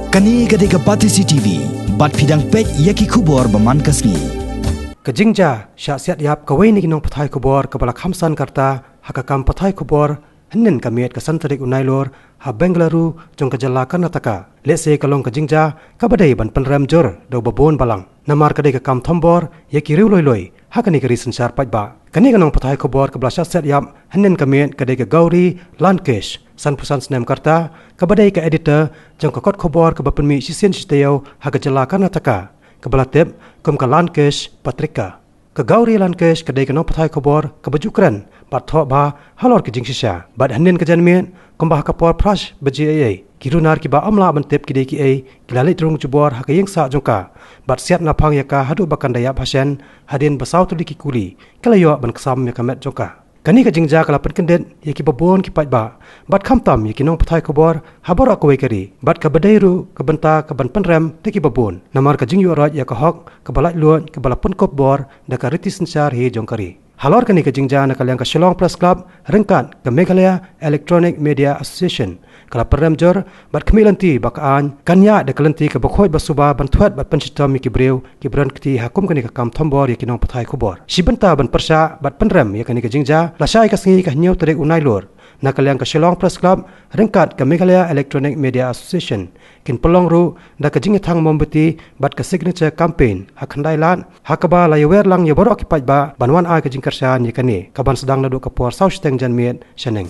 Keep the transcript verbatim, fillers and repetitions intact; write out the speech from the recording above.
Kane ka dei ka Batesi T V, bad phi dang peit ïa ki khubor ba man ka sngi. Ka jingjia shah siat ïap kawei na ki nongpathai khubor kaba la kham san ka rta ha ka kam pathai khubor hynnin ka miet ka san tarik u Nailur ha Bengaluru jong ka jylla Karnataka. Lehse ka long ka jingjia kaba dei ban pynrem jur da uba bun balang. Namar ka dei ka kam thombor ïa ki riew loiloi ha kane ka ri synshar paidbah. Kane ka nongpathai khubor kaba la shah siat ïap hynnin ka miet ka dei ka Gauri Lankesh, sanphew san snem ka rta, kaba dei ka editor jong ka kot khubor kaba pynmih shisien shi taïew ha ka jylla Karnataka, kaba la tip kum ka Lankesh Patrika. Ka Gauri Lankesh ka dei ka nongpathai khubor kaba ju kren bad thoh bha halor ki jingshisha. Bad hynnin ka janmiet, kumba ha ka por phra baje eiei, ki runar kiba ym lah ban tip ki dei kiei, ki la leit rung jubor ha ka ïing sah jong ka bad siat naphang ïa ka haduh ba kan da ïap ha shen, hadien ba saw tylli ki kuli ki la ïoh ban ksam ïa ka met jong ka. Kane ka jingjia ka la pynkyndit ïa kiba bun ki paidbah bad khamtam ïa ki nongpathai khubor ha baroh kawei ka ri. Bad kaba dei ruh ka bynta kaban pynrem da kiba bun, namar ka jingïoh roit ïa ka hok kaba laitluid kaba la pynkup bor da ka riti synshar hi jong ka ri. Halor kane ka jingjia, na ka liang ka Shillong Press Club ryngkat ka Meghalaya Electronic Media Association ka la pynrem jur bad khmih lynti ba ka aiñ kan ïaid da ka lynti kaba khuid ba suba ban thwet bad pynshitom ïa ki briew kiba don kti ha kum kane ka kam thombor ïa ki nongpathai khubor. Shi bynta ban pyrshah bad pynrem ïa kane ka jingjia, lashai ka sngi ka hynñiew tarik u Nailur, na ka liang ka Shillong Press Club ryngkat ka Meghalaya Electronic Media Association kin pynlong ruh da ka jingïathang mombati bad ka signature campaign ha Khyndai Lad, ha kaba la ïawer lang ïa baroh ki paidbah ban wan ai ka jingkyrshan ïa kane, kaban sdang naduh ka por saw shiteng janmiet shaneng.